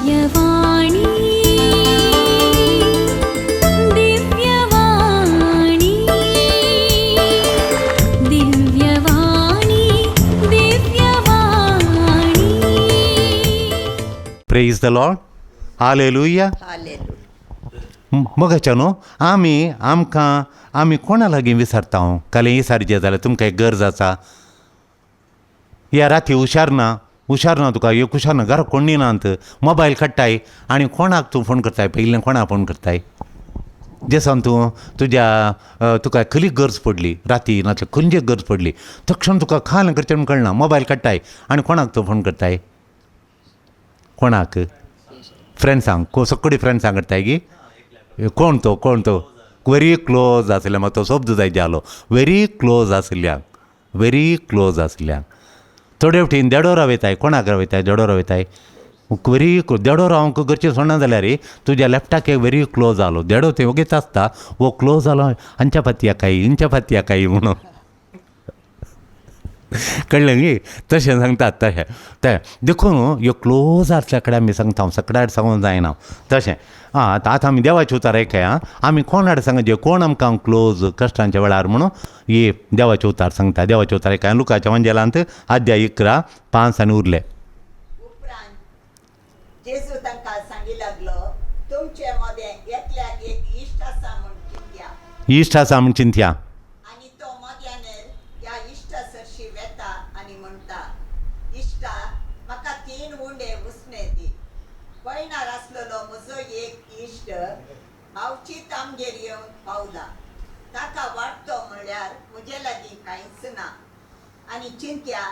Divyavani, Divyavani, Divyavani, Divyavani. Praise the Lord, hallelujah. मोगाच्या न्हू, आमी आमकां आमी कोणा लागीं विचारता? हांव काल विचारचें जाल्यार तुमकां एक गरज आसा. या राती हुशार ना, हुशार ना तुका एक हुशार ना, घरा कोण नात, मोबायल काडटाय आनी कोणाक तूं फोन करताय? पयलीं कोणाक फोन करताय? जेसान तूं तुज्या तुका खंयली गरज पडली राती, नाजाल्यार खंयची गरज पडली, तक्षण तुका खाल करचें म्हूण कळना, मोबायल काडटाय आनी कोणाक तूं फोन करताय? कोणाक? फ्रेंड्सांक. सगळीं फ्रेंड्सांक करताय गी? कोण तो? कोण तो व्हेरी क्लोज आसल्या? म्हाका तो शब्द जाय जालो, व्हेरी क्लोज आसल्या, व्हेरी क्लोज आसल्या. थोडे फावटी देडो रावयताय. कोणाक रावयताय? देडो रावयताय, व्हेरी देडो रावंक गरजें सोडना जाल्यार तुज्या लेफ्टाक एक व्हेरी क्लोज जालो देडो, ते ओगीच आसता. वो क्लोज जालो, हांच्या फाती काय, हिंच्या फाती काय म्हणून कळ्ळें न्ही? तशें सांगतात तशें तें. देखून ह्यो क्लोज आसल्या कडेन आमी सांगता, हांव सगळ्या सांगूंक जायना तशें. आं, आतां आतां आमी देवाचें उतर आयकया आं. आमी कोण आड सांगचे, कोण आमकां क्लोज कश्टांच्या वेळार म्हणून ही देवाचें उतार सांगता. देवाचें उतार आयकया. लुकाच्या वंजेलांत अध्याय 11 5 आनी उरले. उपरांत जेजू तांकां सांगी लागलो, तुमचे मदें एकल्याक एक इश्ट आसा म्हूण चिंत्या. इश्ट आसा म्हूण चिंतया. आनी तो मध्यानेर ह्या इश्टा सरशी वेता आनी म्हणटा, इश्टा, म्हाका 3 उंडे उसणे दी. पयणार आसलेलो म्हजो एक इश्ट आवचीत आमगेर येवन पावला. ताका वाडटो म्हणल्यार म्हजे लागीं कांयच ना. आनी चिंत्या,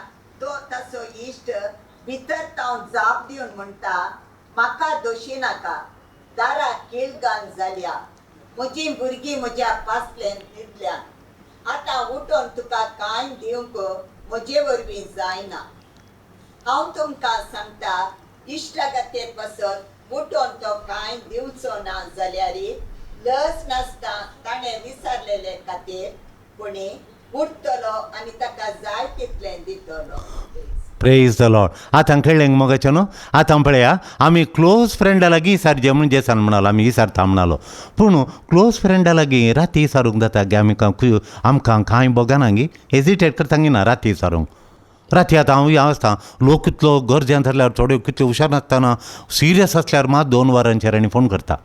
तो ताचो इश्ट भितर तावन जाप दिवन म्हणटा, म्हाका दोशी नाका, दाराक किळगान जाल्या, म्हजीं भुरगीं म्हज्या पासलेन न्हिदल्यात, आतां उठोन तुका कांय दिवंक म्हजे वरवीं जायना. हांव तुमकां सांगता, इश्टागते पासत उठोन तो कांय दिवचो ना जाल्यार लज नासता ताणें विचारलेले खातीर कोणी उठतलो आनी ताका जाय तितलें दितलो. Praise the Lord. आतां कळ्ळें मोगाचें न्हू? आतां पळया, आमी क्लोज फ्रेंडा लागीं विचारचें म्हूण जेसान म्हणालो, आमी विचारता म्हणालो. पूण क्लोज फ्रेंडा लागीं राती विचारूंक जाता गे? आमी आमकां कांय बोगाना गी, हेजिटेट करता गी ना राती विचारूंक? राती आतां हांव हांव आसता, लोक कितलो गरजेन धरल्यार थोड्यो कितल्यो हुशार नासतना सिरियस आसल्यार मात 2 वरांचेर आनी फोन करता.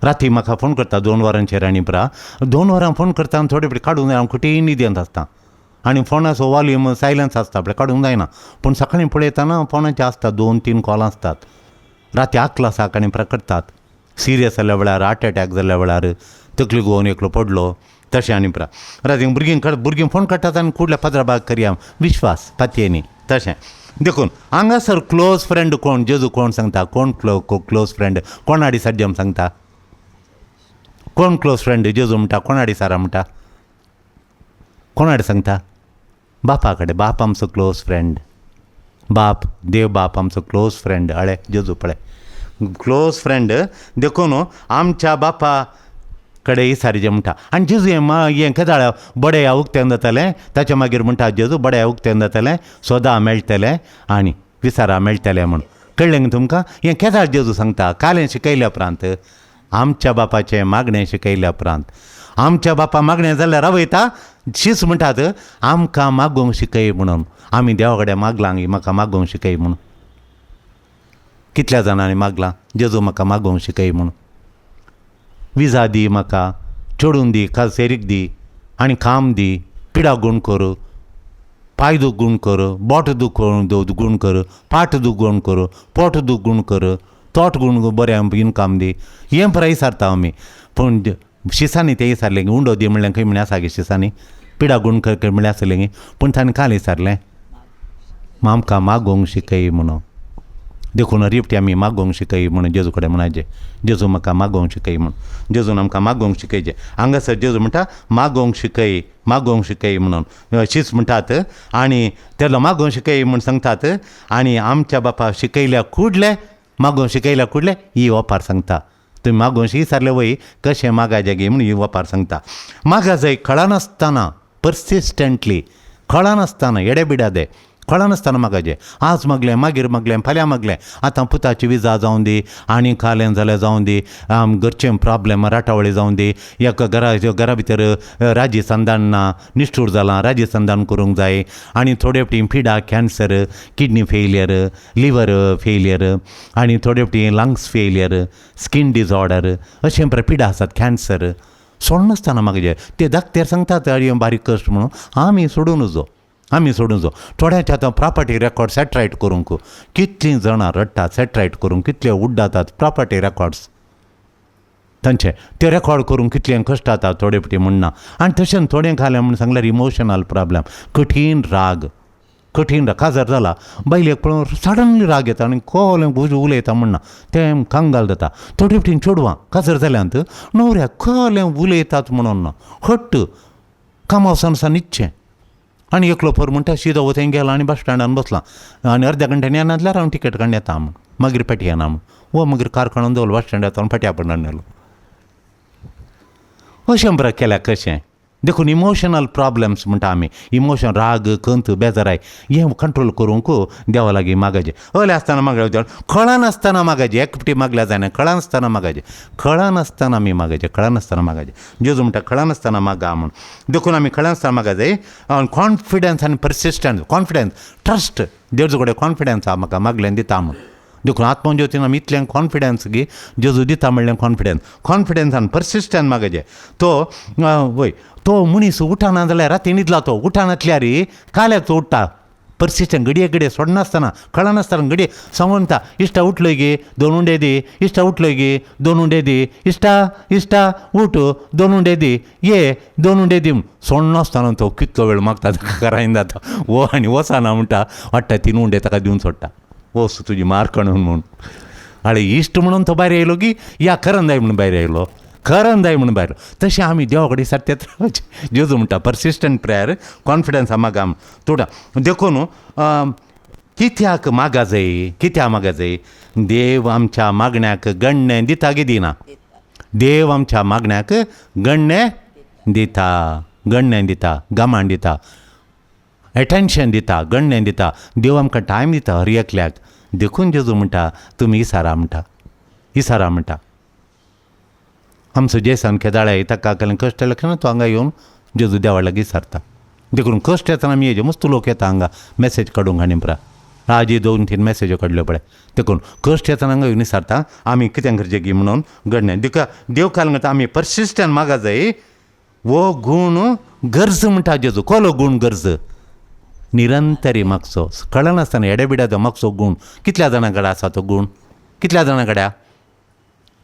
राती म्हाका फोन करता 2 वरांचेर आनी परा 2 वरां फोन करता आनी थोडे फावटी काडूंक जायना, हांव खुटी न्हिदेंत आसता आनी फोनाचो वॉल्यूम सायलन्स आसता, आपल्याक काडूंक जायना. पूण सकाळीं पळयतना फोनाचे आसता 2-3 कॉल आसतात. राती आकलासाक आनी परा करतात सिरियस जाल्ल्या वेळार, हार्ट एटॅक जाल्ल्या वेळार, तकली गोवन एकलो पडलो तशें आनी परा राती भुरगीं भुरगीं फोन काडटात आनी कुडल्या पदरा भाग करया विश्वास पातयेनी तशें. देखून हांगासर क्लोज फ्रेंड कोण? जेजू कोण सांगता? कोण क्लोज फ्रेंड? कोण आडी सारजेम सांगता? कोण क्लोज फ्रेंड जेजू म्हणटा? कोण आडी सारा म्हणटा? कोण आडी सांगता? बापा कडेन. बाप आमचो क्लोज फ्रेंड, बाप देव बाप आमचो क्लोज फ्रेंड. अळे जेजू पळय क्लोज फ्रेंड. देखून आमच्या बापा कडेन इसारीचें म्हणटा. आनी जेजू हें हें केदाळ बड्या उक्तें जातालें, ताच्या मागीर म्हणटा जेजू बड्या उक्तें जातालें, सोदा मेळटलें आनी विसारा मेळटलें म्हूण. कळ्ळें न्ही तुमकां? हें केदाळ जेजू सांगता? कालें शिकयल्या उपरांत, आमच्या बापाचें मागणें शिकयल्या उपरांत. आमच्या बापा मागणें जाल्यार रावयता शीस म्हणटात आमकां मागूंक शिकय म्हणून. आमी देवा कडेन मागलां गी म्हाका मागूंक शिकय म्हणून? कितल्या जाणांनी मागलां जेजू म्हाका मागूंक शिकय म्हणून? विजा दी म्हाका, चेडून दी, कालसेरीक दी आनी काम दी, पिडा गूण कर, पांय दूख गूण कर, बोट दूख गूण कर, पाट दूख गूण कर, पोट दूख गूण कर, तोट गूण बरें इनकम दी. हें पराय विचारता आमी. पूण शिसांनी तें विचारलें गी उंडो दी म्हणलें खंय म्हणलें आसा गे शिसांनी? पिडा गूण कर खंय म्हणलें आसलें गी? पूण ताणें काल विचारलें आमकां मागूंक शिकय म्हणून. देखून रिपटी आमी मागूंक शिकय म्हणून जेजू कडेन म्हणायचें, जेजू म्हाका मागूंक शिकय म्हणून. जेजून आमकां मागूंक शिकयचें. हांगासर जेजू म्हणटा मागूंक शिकय, मागूंक शिकय म्हणून शीस म्हणटात आनी तेलो मागूंक शिकय म्हूण सांगतात. आनी आमच्या बापा शिकयल्या कुडले, मागूंक शिकयल्या कुडले ही ओपार सांगता. तुमी मागूंक विचारले वय कशें मागायचें गे म्हूण ही ओपार सांगता. मागा जाय कळनासतना, पर्सिस्टंटली कळनासतना, एडेबिडादे कळनासतना मागाचें. आज मागलें, मागीर मागलें, फाल्यां मागलें, आतां पुताची विजा जावं दी, आनी कालें जाल्यार जावं दी, घरचें प्रॉब्लेम राटावळी जावं दी, एका घरा भितर राजी संदान ना, निश्ठूर जालां, राजी संदान करूंक जाय. आनी थोडे फावटी पिडा, cancer, kidney failure, liver failure, आनी थोडे फावटी लंग्स फेलियर, स्कीन डिसऑर्डर, अशें पिडा आसात, कॅन्सर. सोडनासतना मागचे. ते धाकतेर सांगतात बारीक कश्ट म्हणून, आमी सोडून जो, आमी सोडून जो. थोड्याचे आतां प्रॉपर्टी रेकॉर्ड सेटरायट करूंक कितलीं जाणां रडटात, सेटरायट करूंक कितले उड्डातात प्रॉपर्टी रेकॉर्ड्स तांचे, ते रेकॉर्ड करूंक कितलें कश्ट जाता थोडे फावटी म्हणना. आनी तशें थोडें खालें म्हूण सांगल्यार इमोशनल प्रॉब्लम, कठीण राग, कठीण राग, काजार जाला बायलेक पळोवन सडनली राग येता आनी कोलें उलयता म्हणना, तें कंगाल जाता. थोडे फावटी चेडवां काजार जाल्यांत न्हवऱ्याक कोलें उलयतात म्हणून ना, हट्ट कामा वचून न्हिदचें. आनी एकलो पोर म्हणटा शिदो वथंय गेला आनी बस स्टँडान बसला आनी अर्द्या घंट्यान येनासल्यार हांव टिकेट काडून येता म्हूण, मागीर पेटी येना म्हूण, वो मागीर कार काडून दवरलो बस स्टँडार वचून फाटी आपण नेलो. अशें बरें केल्यार कशें? देखून इमोशनल प्रॉब्लम्स म्हणटा आमी, इमोशन, राग, खंत, बेजाराय, हें कंट्रोल करूंक देवा लागीं मागाचें. हय आसतना मागल्या, कळनासतना मागाचें, एक फावटी मागल्यार जायना, कळनासतना मागाचें, कळनासतना आमी मागाचें, कळनासतना मागाचें. जेजू म्हणटा कळनासतना मागा म्हूण. देखून आमी कळनासतना मागा जाय. कॉन्फिडन्स आनी पर्सिस्टन्स, कॉन्फिडन्स, ट्रस्ट, जेजू कडेन कॉन्फिडन्स आहा म्हाका मागलें दिता म्हूण. देखून आत्मज्योतीन आमी इतलें कॉन्फिडन्स गी जेजू दिता म्हणलें कॉन्फिडन्स, कॉन्फिडन्स आनी पर्सिस्टन्स मागाचें. तो वय तो मनीस उठाना जाल्यार राती न्हिदला तो उठानातल्यार काल्याक तो उठ्ठा, पर्सिस्टंट, घडये घडये सोडनासतना, कळनासतना घडये सांगून ता इश्टा उठलोय गे दोन उंडे दी, इश्टा उठलोय गे दोन उंडे दी, इश्टा इश्टा उठ दोन उंडे दी, ये दोन उंडे दी, सोडनासतना तो कितलो वेळ मागता ताका करायन जाता. वो आनी वचना म्हणटा, वाडटा 3 उंडे ताका दिवन सोडटा, वच तुजी मार काडून म्हूण. आनी इश्ट म्हणून तो भायर येयलो की या करंदाय म्हणून भायर येयलो, करंदाय म्हणून भायर. तशें आमी देवा कडेन सारकें रावचें. जेजू म्हणटा पर्सिस्टंट प्रेयर, कॉन्फिडन्स मागा तुडा. देखून कित्याक मागा जाय, कित्याक मागा जाय? देव आमच्या मागण्याक गण्णें दिता गी दिना? देव आमच्या मागण्याक गण्णें दिता, गण्णें दिता, गमाण दिता, एटेन्शन दिता, गण्णें दिता. देव आमकां टायम दिता हर एकल्याक. देखून जेजू म्हणटा तुमी इसारा म्हणटा, इसारा म्हणटा. आमचो जेसान केदाळे ताका केलें कश्ट लक्षण तो हांगा येवन जेजू देवा लागीं सारता. देखून कश्ट येतना आमी येजे मस्त लोक येता हांगा मॅसेज काडूंक आनी परा आजी 2-3 मॅसेज्यो काडल्यो पळय. देखून कश्ट येतना हांगा येवन सारता आमी कितें करचें गी म्हणून घडणें. देव काल म्हणटा आमी पर्सिस्टंट मागा जाय. हो गूण गरज म्हणटा जेजू. कोलो गूण गरज? निरंतरी मागचो, कळनासतना एडेबिड्याचो मागचो गूण. कितल्या जाणां कडेन आसा तो गूण? कितल्या जाणां कडेन?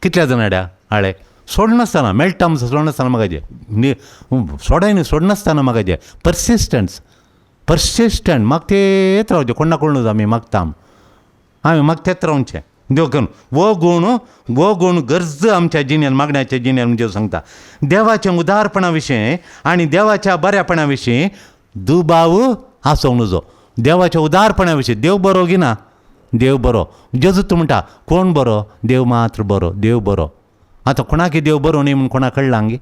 कितल्या जाणां कडेन हाळे सोडनासतना मेळटा म्हणून सोडनासतना मागाचें, सोडाय सोडनासतना मागाचें. पर्सिस्टन्स, पर्सिस्टंट मागतेच रावचें, कोणा कोण आमी मागता, आमी मागतेच रावचें. देखून हो गूण, हो गूण गरज आमच्या जिणेन, मागण्याच्या जिणेन. म्हणजे सांगता देवाच्या उदारपणा विशीं आनी देवाच्या बऱ्यापणा विशीं दुबाव आसूंक नजो. देवाच्या उदारपणा विशीं, देव बरो गी ना? देव बरो. जेजू तूं म्हणटा कोण बरो? देव मात्र बरो, देव बरो. आतां कोणाकी देव बरो न्ही म्हूण कोणाक कळ्ळां गी?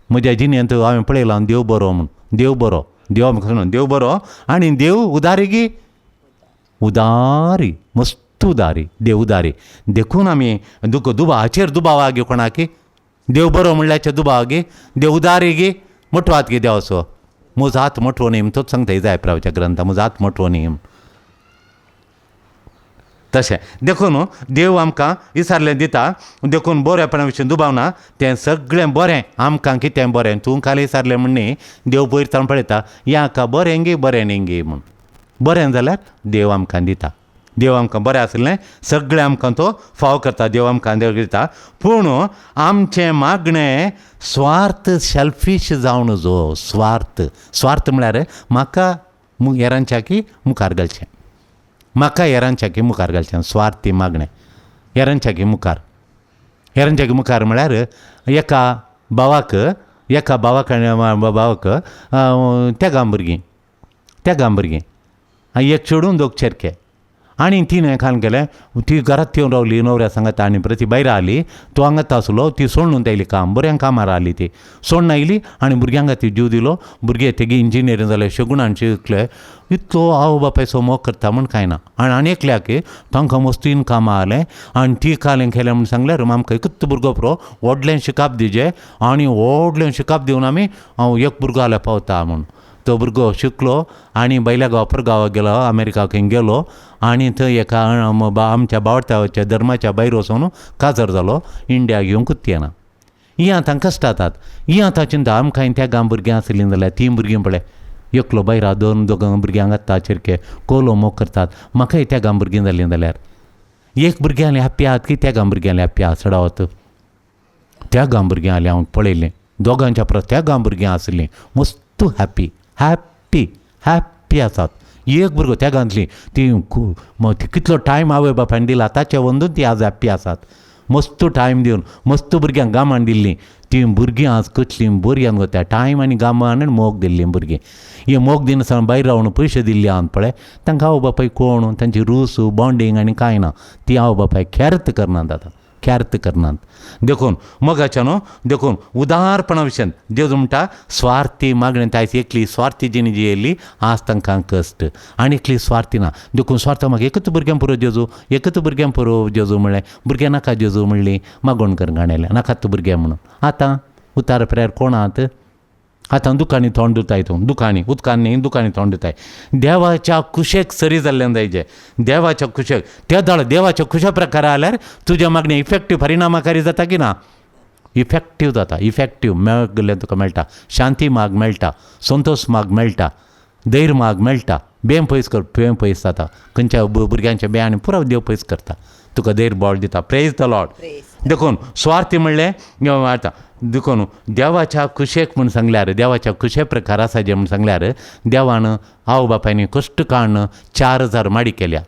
म्हज्या जिणेंत हांवें पळयलां देव बरो म्हूण, देव बरो, देव आमकां देव बरो. आनी देव उदारी गी? उदारी, मस्त उदारी, देव उदारी. देखून आमी दुख दुबावाचेर दुबाव आगे कोणाकी? देव बरो म्हणल्याचे दुबाव गे? देव उदारी गे? मोठो हात गे देवाचो, म्हजो हात मोठो न्ही, तोच सांगता इजाय प्रावच्या ग्रंथा, म्हजो हात मोठो न्ही. तशें देखून देव आमकां विचारलें दिता. देखून बरेपणा विशीं दुबावना, तें सगळें बरें आमकां कितें बरें तूं काल विचारलें म्हण न्ही, देव पयर ताण पळयता ह्या बरें गे बरें न्ही गे म्हूण. बरें जाल्यार देव आमकां दिता, देव आमकां बरें आसलें सगळें आमकां तो फाव करता, देव आमकां देव दिता. पूण आमचें मागणें स्वार्थ, सेल्फीश जावन जो स्वार्थ, स्वार्थ म्हळ्यार म्हाका हेरांच्याकी मुखार घालचें, म्हाका हेरांच्याकी मुखार घालचें, स्वार्थी मागणें हेरांच्याकी मुखार, हेरांच्याकी मुखार म्हळ्यार एका भावाक, एका भावाक भावाक तेगां भुरगीं, तेगां भुरगीं, एक चेडूं दोग चेरके. आनी तिणें खान केलें, ती घरांत येवन रावली न्हवऱ्या सांगाता आनी परत ती भायर आली. तो हांगात आसलो, ती सोडून आयली काम, बरें कामार आली ती सोडून आयली आनी भुरग्यांक खातीर जीव दिलो. भुरगे तेगे इंजिनियरींग जाले, शगुणान शिकले. इतलो आवय बापायचो मोग करता म्हूण कांय ना. आनी आनी एकल्याक तांकां मस्तीन कामां आलें आनी ती कालें केलें म्हूण सांगल्यार आमकां एकूच भुरगो पुरो, व्हडलें शिकाप दिजे आनी व्हडलें शिकाप दिवन आमी हांव एक भुरगो जाल्यार पावता म्हूण. तो भुरगो शिकलो आनी भायल्या गांवा परगांवाक गेलो, अमेरिका खंय गेलो आनी थंय एका आमच्या बावटाच्या धर्माच्या भायर वचून काजर जालो. इंडियाक येवंकूच येना. हीं आतां कश्ट जातात. हीं आतां चिंता आमकां त्या गांव भुरग्यां आसलीं जाल्यार तीं भुरगीं पळय एकलो भायर दोन दोगां भुरग्यांक आतां चिरके कोलो मोग करतात. म्हाकाय त्या गांव भुरगीं जालीं जाल्यार एक भुरग्यांले हॅप्पी आहात की त्या गांव भुरग्यांले हॅप्पी आहात चडावत. त्या गांव भुरग्यां आलें हांव पळयलें, दोगांच्या परस त्या गांव भुरग्यां आसलीं मस्त हॅप्पी हॅप्पी हॅप्पी आसात. एक भुरगो त्या गांतली ती कितलो टायम आवय बापायन दिला ताचे वंदून ती आज हॅप्पी आसात. मस्त टायम दिवन मस्त भुरग्यांक गामान दिल्लीं तीं भुरगीं आज कसलीं बरीं आनी त्या टायम आनी गामान आनी मोग दिल्लीं भुरगीं. हे मोग दिनासतना भायर रावन पयशे दिल्ले आहात पळय तांकां आवय बापाय कोण, तांची रूस बॉन्डींग आनी कांय ना. ती आवय बापाय खेर्त करनात आतां, खेर्त करनात. देखून मोगाच्या न्हू, देखून उदारपणा विशयान जेजू म्हणटा स्वार्थी मागणें आयज एकली स्वार्थी जिणी जी येयली आज तांकां कश्ट आनी एकली स्वार्थी ना. देखून स्वार्थ म्हाका एकच भुरग्यां पुरो जेजू, एकच भुरग्यां पुरो जेजू म्हणलें, भुरग्यां नाका जेजू म्हणली मागोण कर गाणेलें नाकात भुरग्यां म्हणून. आतां उतार प्रेयर कोणात आतां दुकांनी तोंड धुताय तूं, दुकांनी उदकान न्ही दुकांनी तोंड धुताय. देवाच्या कुशेक सरी जाल्ल्यान जायचे, देवाच्या कुशेक त्या दळ देवाच्या कुशा प्रकार आल्यार तुज्या मागणें इफेक्टीव परिणामकारी जाता की ना, इफेक्टीव जाता. इफेक्टीव मेळिल्लें तुका मेळटा, शांती माग मेळटा, संतोश माग मेळटा, धैर्य माग मेळटा. बेम पयस कर, बेम पयस जाता. खंयच्या भुरग्यांच्या बें आनी पुरो देव पयस करता, तुका धैर्य बळ दिता. Praise the Lord. देखून स्वार्थी म्हणलें आतां देखून देवाच्या कुशेक म्हूण सांगल्यार, देवाच्या कुशे प्रकार आसा जे म्हूण सांगल्यार देवान आवय बापायनी कश्ट काडून 4000 माडी केल्या,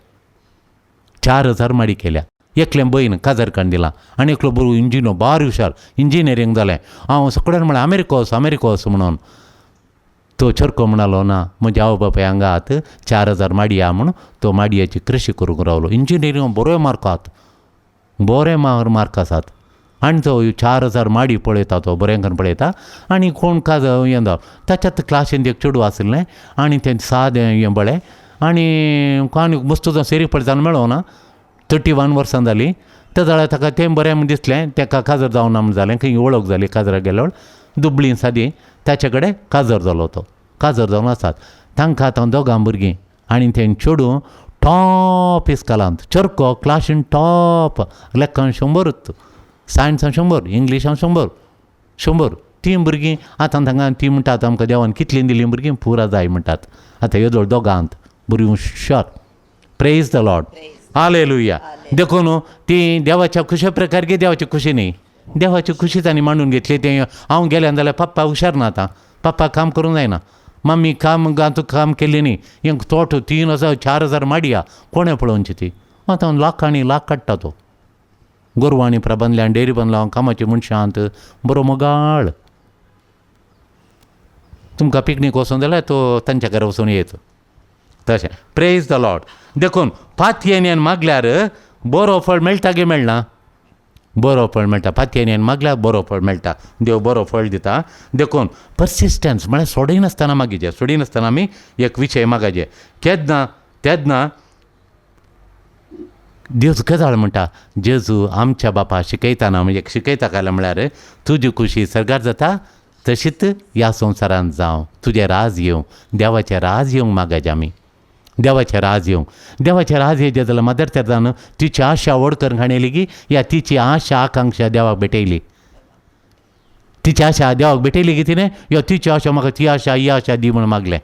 4000 माडी केल्या. एकलें बयन काजार काडून दिलां आनी एकलो बरो इंजिनियर, बारी हुशार, इंजिनियरींग जालें. हांव सगळ्यान म्हणलें अमेरिका वच, अमेरिका वच म्हणून. तो चरको म्हणालो ना, म्हज्या आवय बापाय हांगा आहात, 4000 माडी आहा म्हूण तो माडयेची कृशी करूंक रावलो. इंजिनियरींग बरे मार्क आहात, बरे मार्क आसात. आनी तो 4000 माडी पळयता, तो बरें करून पळयता आनी कोण काज हें ताच्यात क्लासीन एक चेडूं आशिल्लें आनी तें सादें हें पळय आनी कोण मस्त सेरी पळयतना मेळोना. 31 वर्सां जालीं ते जाल्यार ताका तें बरें म्हूण दिसलें, ताका काजर जावना म्हूण जालें, खंय वळख जाली काजराक गेल्यार दुबळी सादी ताचे कडेन काजर जालो. तो काजर जावन आसात तांकां आतां दोगां भुरगीं आनी तें चेडूं टॉप इस्कॉलांत, चरको क्लासीन टॉप, लेखान 100, सायन्सान 100, इंग्लिशान 100 100. तीं भुरगीं आतां तांकां तीं म्हणटात आमकां देवान कितलीं दिलीं भुरगीं पुरा जाय म्हणटात. आतां येदोळ दोगांत बरीं हुशार. Praise the Lord, hallelujah. देखून ती देवाच्या खुशे प्रकार की देवाची खुशी न्ही, देवाची खुशी तांणी मांडून घेतली. तें हांव गेल्यान जाल्यार पप्पा हुशार ना, आतां पप्पा काम करूंक जायना, मम्मी काम आतां काम केल्ली न्ही, एक तोट 3000 4000 माडी आहा, कोणें पळोवची ती. आतां लाखांनी लाख काडटा तो, गोरवांनी प्रबंधल्या डेरी बांदला, कामाची मनशांत बरो मोगाळ. तुमकां पिकनीक वचोन जाल्यार तो तांच्या घरा वचून येत तशें. Praise the Lord. देखून पातयेन मागल्यार बरो फळ मेळटा गे मेळना, बरो फळ मेळटा. पातयेन मागल्यार बरो फळ मेळटा, देव बरो फळ दिता. देखून पर्सिस्टन्स म्हळ्यार सोडिनासतना मागीचे, सोडिनासतना आमी एक विशय मागायचे. केन्ना तेन्ना देव गजाल म्हणटा, जेजू आमच्या बापा शिकयतना म्हणजे शिकयता काय म्हळ्यार तुजी खुशी सर्गार जाता तशीच ह्या संवसारांत जावं, तुजें राज येवं, देवाचें राज येवंक मागायचें आमी, देवाचें राज येवंक. देवाचें राज येयचें जाल्यार मदर तेरेजान तिची आशा व्हड करून हाणयली की या तिची आशा आकांक्षा देवाक भेटयली. तिची आशा देवाक भेटयली की तिणें यो तिची आशा म्हाका ती आशा ही आशा दी म्हूण मागलें.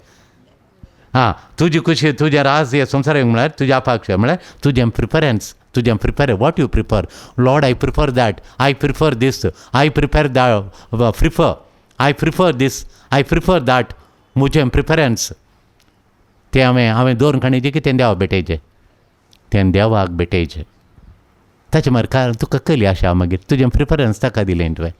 हां, तुजी खुशी तुजें राज हे संवसार म्हळ्यार तुज्या अपेक्षा म्हळ्यार तुजें प्रिफरन्स, तुजें prefer, what you prefer, Lord I prefer that, I prefer this, I prefer the prefer, I prefer this, I prefer that, म्हजें प्रिफरन्स तें हांवें दवरून काडयचें की तें देवाक भेटयचें, तें देवाक भेटयचें. ताचें मागीर तुका कली आशा मागीर तुजें प्रिफरन्स ताका दिलें तुवें.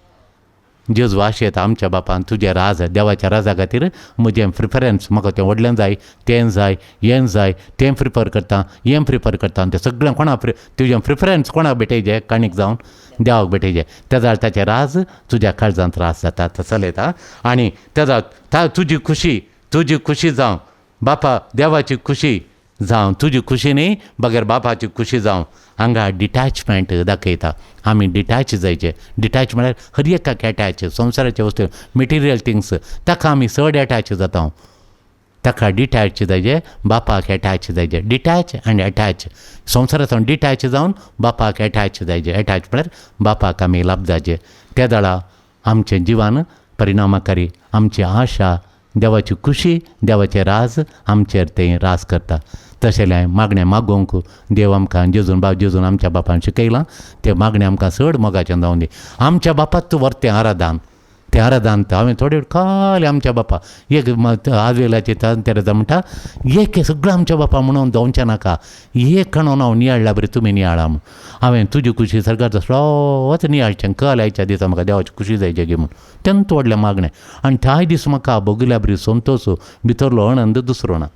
जेजू आशेता आमच्या बापान तुजें राज, देवाच्या राजा खातीर म्हजें प्रिफरन्स, म्हाका तें व्हडलें जाय, तें जाय, हें जाय, तें प्रिफर करता, हें प्रिफर करता. तें सगळें कोणा तुजें प्रिफरन्स कोणाक भेटयचें? काणीक जावन देवाक भेटयचें. तेजा ताचें राज तुज्या काळजांत राज जाता. चलयता आनी तेजा तुजी खुशी, तुजी खुशी जावं बापा, देवाची खुशी जावं, तुजी खुशी न्ही बगैर बापाची खुशी जावं. हांगा डिटॅचमेंट दाखयता. आमी डिटॅच जायचे. डिटॅच म्हळ्यार हर एकाक एटॅच, संवसाराचे वस्तू, मटेरियल थिंग्स, ताका आमी चड एटॅच जाता. ताका डिटॅच जायचे, बापाक एटॅच जायचे. डिटॅच आनी एटॅच, संवसारांतल्यान डिटॅच जावन बापाक एटॅच जायचे. एटॅच म्हळ्यार बापाक आमी लाभ जायचे. त्या दळा आमचें जिवन परिणामकारी, आमची आशा देवाची खुशी, देवाचें राज आमचेर तें राज करता. तशें मागणें मागोवंक देव आमकां जेजून बाब जेजून आमच्या बापान शिकयलां. तें मागणें आमकां चड मोगाचें जावन दी. आमच्या बापाक तूं व्हर तें आराधान, तें आराधान हांवें थोडे खाली आमच्या बापा एक आजवेलाचे तेरेजा म्हणटा, एक सगळें आमच्या बापा म्हणून जावचें नाका, एक कणोन हांव नियाळ्ळा बरें तुमी नियाळा म्हूण. हांवें तुजी खुशी सरकार सगळोच नियाळचें कल आयच्या दिसा म्हाका देवाची खुशी जायची गे म्हूण तेन्ना व्हडलें मागणें. आनी त्याय दीस म्हाका भोगल्या बरी संतोश, भितरलो आनंद दुसरो ना.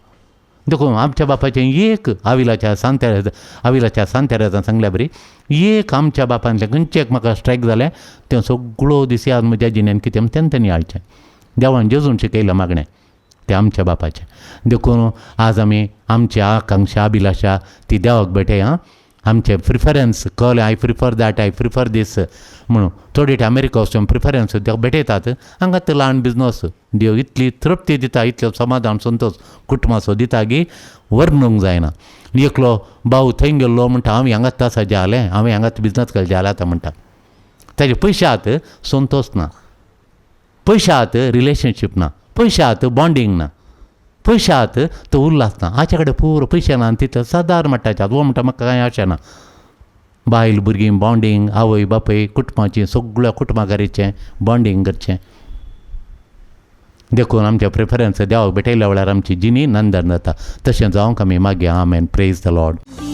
देखून आमच्या बापाचें एक आविलाच्या सांतेर, आविलाच्या सांतेराजान सांगल्या बरी एक आमच्या बापांतलें खंयचें एक म्हाका स्ट्रायक जालें तें सगळो दीस याद म्हज्या जिणेन कितें तेन्ना तें नियाळचें. देवान जेजून शिकयलें मागणें तें आमच्या बापाचें. देखून आज आमी आमची आकांक्षा अभिलाशा ती देवाक भेटया. आमचें प्रिफरन्स कळ्ळें, I prefer that, I prefer this म्हणून. थोडे अमेरिका वचून प्रिफरन्स देवाक भेटयतात. हांगा तो ल्हान बिजनस देव इतली तृप्ती दिता, इतलो समाधान संतोश कुटुंबाचो दिता की वर्णूंक जायना. एकलो भाव थंय गेल्लो म्हणटा, हांव हांगाच आसा जालें, हांवें हांगाच बिजनस केलें जालें आतां म्हणटा. ताजे पयशात संतोश ना, पयशात रिलेशनशीप ना, पयशात बॉन्डींग ना, पयशात तो उल्लास ना. हाचे कडेन पुरो पयशे ना आनी तितले सादार मट्टाचे. हो म्हणटा म्हाका कांय अशें ना. बायल भुरगीं बॉन्डींग, आवय बापूय कुटुंबाचें सगळ्या कुटुंबाकारीचें बॉन्डींग करचें. देखून आमचें प्रिफरन्स देवाक भेटयल्या वेळार आमची जिणी नंदन जाता. तशें जावंक आमी मागया. आमेन. Praise the Lord.